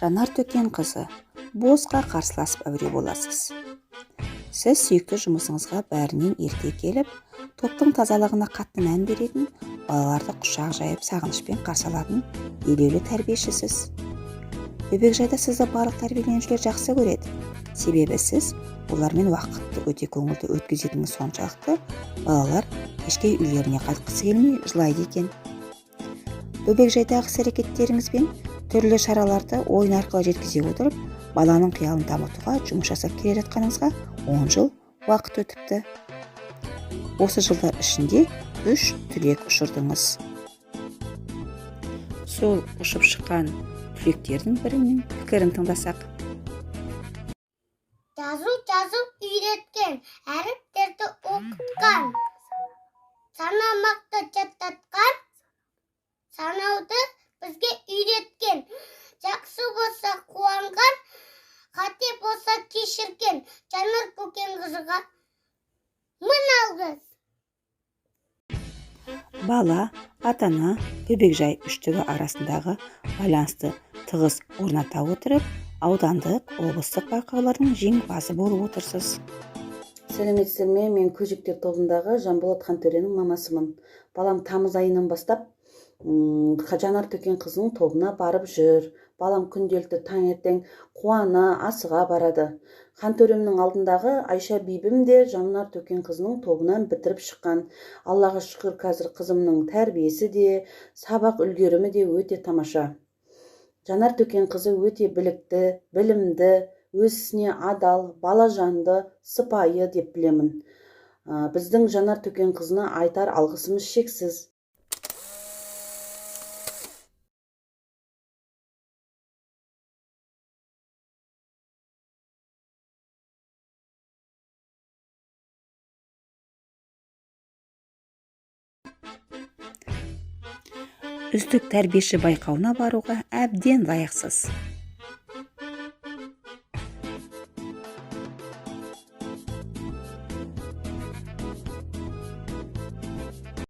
Жанар Төкенқызы, босқа қарсыласып әуре боласыз. Сіз сүйікті жұмысыңызға бәрінен ерте келіп, топтың тазалығына қатты мән беретін, балаларды құшақ жайып сағынышпен қарсы алатын елеулі тәрбиешісіз. Бөбекжайда сізді барлық тәрбиеленушілер жақсы көреді. Себебі сіз олармен уақытты өте көңілді өткізетініңіз соншалықты, балалар кешке үйлеріне қайтқысы келмей жылайды екен. Бөбекжайдағы іс-әрекеттеріңізбен түрлі шараларды ойын арқылы жеткізе отырып, баланың қиялын дамытуға жұмыс жасап келе жатқаныңызға 10 жыл уақыт өтіпті. Осы жылдар ішінде 3 түлек ұшырдыңыз. Сол ұшып шыққан түлектердің бірінің пікірін тыңдасақ. Жазу үйреткен, әріптерді оқытқан, санамақты жаттатқан, санауды бізге үйреткен, жақсы болса қуанған, қате болса кешірген Жанар Көкенқызыға мың алғыс. Бала, ата-ана, бөбекжай үштігі арасындағы байланысты тығыз орната отырып, аудандық, облыстық байқаулардың жеңімпазы болып отырсыз. Сәлеметсіздер ме? Мен көжектер тобындағы Жанболат Хантөренің мамасымын. Балам тамыз айынан бастап Жанар Төкенқызының тобына барып жүр. Балам күнделікті таңертең қуана, асыға барады. Хантөремнің алдындағы Айша бибім де Жанар Төкенқызының тобынан бітіріп шыққан. Аллаға шүкір, қазір қызымның тәрбиесі де, сабақ үлгерімі де өте тамаша. Жанар Төкенқызы өте білікті, білімді, өз ісіне адал, бала жанды, сыпайы деп білемін. Біздің Жанар Төкенқызына айтар алғысымыз шексіз. Үздік тәрбиеші байқауына баруға әбден лайықсыз.